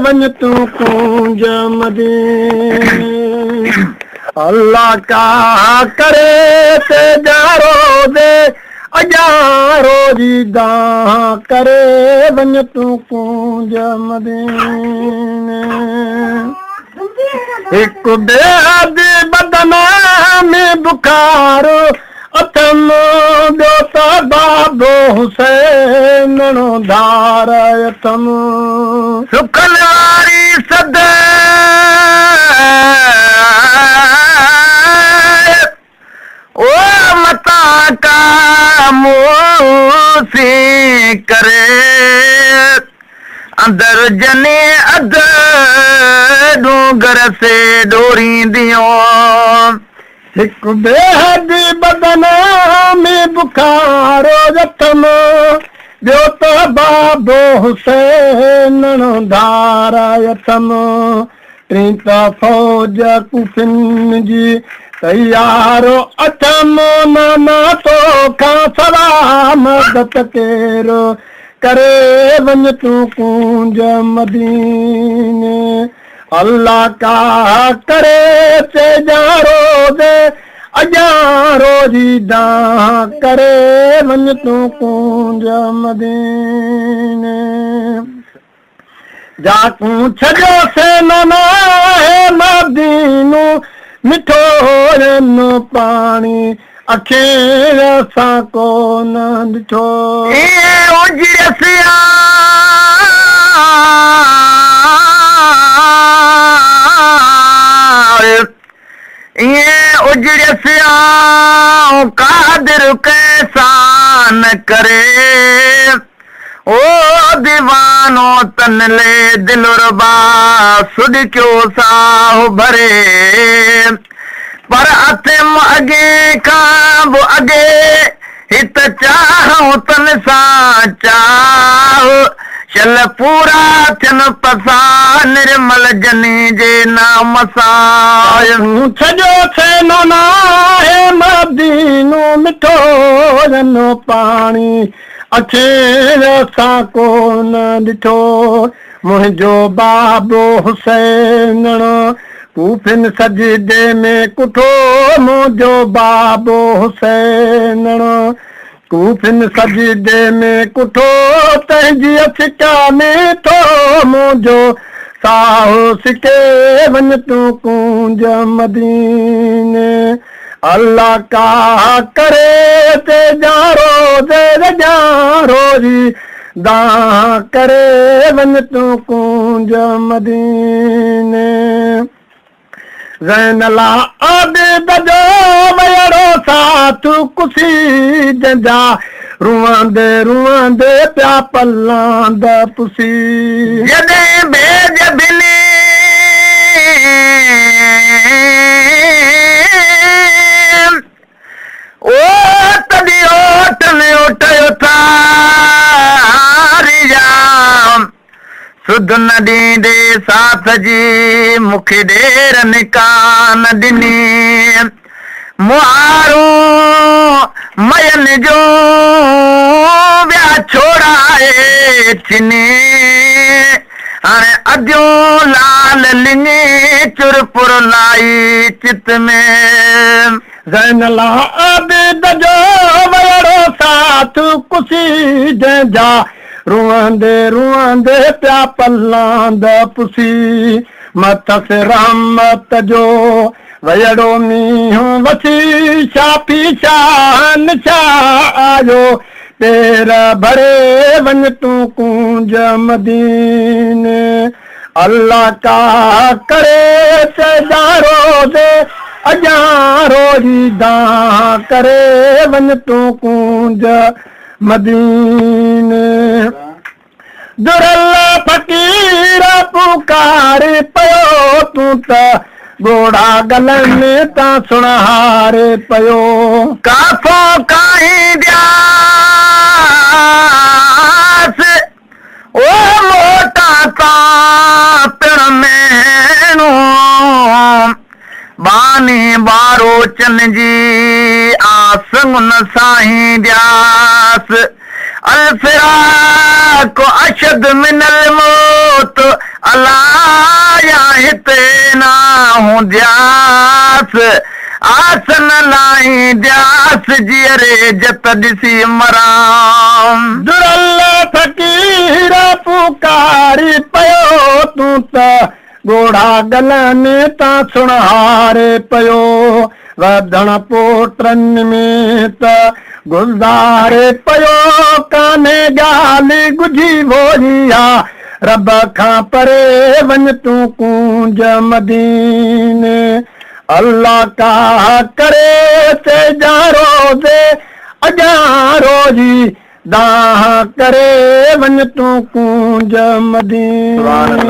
وڃ تون ڪونج مديني. الله ڪا ڪري تنهنجا روزي اڳيان روزي دانهن ڪري وڃ تون ڪونج مديني. هڪ بيحد بدنامي بخار اٿم ٻيو ته بابو حسينڻو ڌار اٿم. سکن واري سڌ او متان ڪا مون سين ڪري. اندر جني اڌ ڏونگر سي ڏورينديون. هڪ بيحد بدنامي بخارو اٿم، ٻيو ته بابو حسينڻ ڌار اٿم، ٽين ته فوج ڪوفين جي تيار اٿم، نانا توکان سوا مدد ڪير ڪري، وڃ تون ڪونج مديني. الله ڪا ڪري چئجان روز اڳيان روزي دانهن ڪري وڃ تون ڪونج مديني جا تون ڇڏيو سي نه ناهي مدينو مٺو رنو پاڻي اکين اسان ڪو نه ڏٺو. ايئن اجڙيس آء، ايئن اجڙيس آء، قادر ڪنهن سان نه ڪري. او ديوانو تن لي دلربا سڏڪيو ساهه ڀري. پر اٿيم اڳين کان به اڳي، هت چاهئون تن سان چاهه. شل پورا ٿين پساهه نرمل جني جي نام سان. تون ڇڏيو ڇينو ناهي مدينو مٺو رنو پاڻي اکين اسان ڪو نه ڏٺو. منهنجو بابو حسينڻ ڪوفين سجدي ۾ ڪٺو منهنجو بابو حسينڻ ڪوفين سجدي ۾ ڪٺو تنهنجي سڪا ۾ ٿو منهنجو ساهه سڪي وڃ تون ڪونج مديني الله ڪا ڪري تيجان روز رجان روزي دانهن ڪري وڃ تون ڪونج مديني. زين العابد جو ويڙو ساٿ ڪسي جنهن جا روئندي روئندي پيا پلاند پسي. جڏهن ڀيڄ ڀني او تڏي اوٺ ۾ اوٺيو ٿاريان، سڌ نه ڏيندي ساٿ جي، مون کي ڏير نڪان ڏني. مهارون مئن جون ويا ڇوڙائي ڇني. هاڻي اديون لال لڱي چرپر لائي چت ۾. زين العابد جو ويڙو ساٿ ڪسي جنهن جا روئندي روئندي پيا پلاند پسي مٿس رحمت جو ويڙو مينهن وسي شافي شاهن شاهه آيو پير ڀري وڃ تون ڪونج مديني. الله ڪا ڪري چئجان روز اڳيان روئي دانهن ڪري وڃ تون ڪونج مديني درل فقير پڪاري پيو تون ته ڳوڙها ڳلن تان سڻهاري پيو. ڪافو ڪاهيندياس. او موٽا تان پڻ ميڻو، ٻانهي ٻاروچن جي آس ان ساهيندياس. الفراق اشد من الموت. لايا هتي نه هوندياس، آس نه لاهيندياس، جيئري جت ڏسي مران. درل فقير پڪاري پيو، تون ته ڳوڙها ڳلن تان سڻهاري پيو. وڌڻ پوٽن ۾ ته گذاري پيو، ڪانهي ڳالهه ڳجهي ووري آ. رب کان پري وڃ تون ڪونج مديني، الله ڪا ڪري چئجان روزي اڳيان روزي دانهن ڪري وڃ تون ڪونج مديني.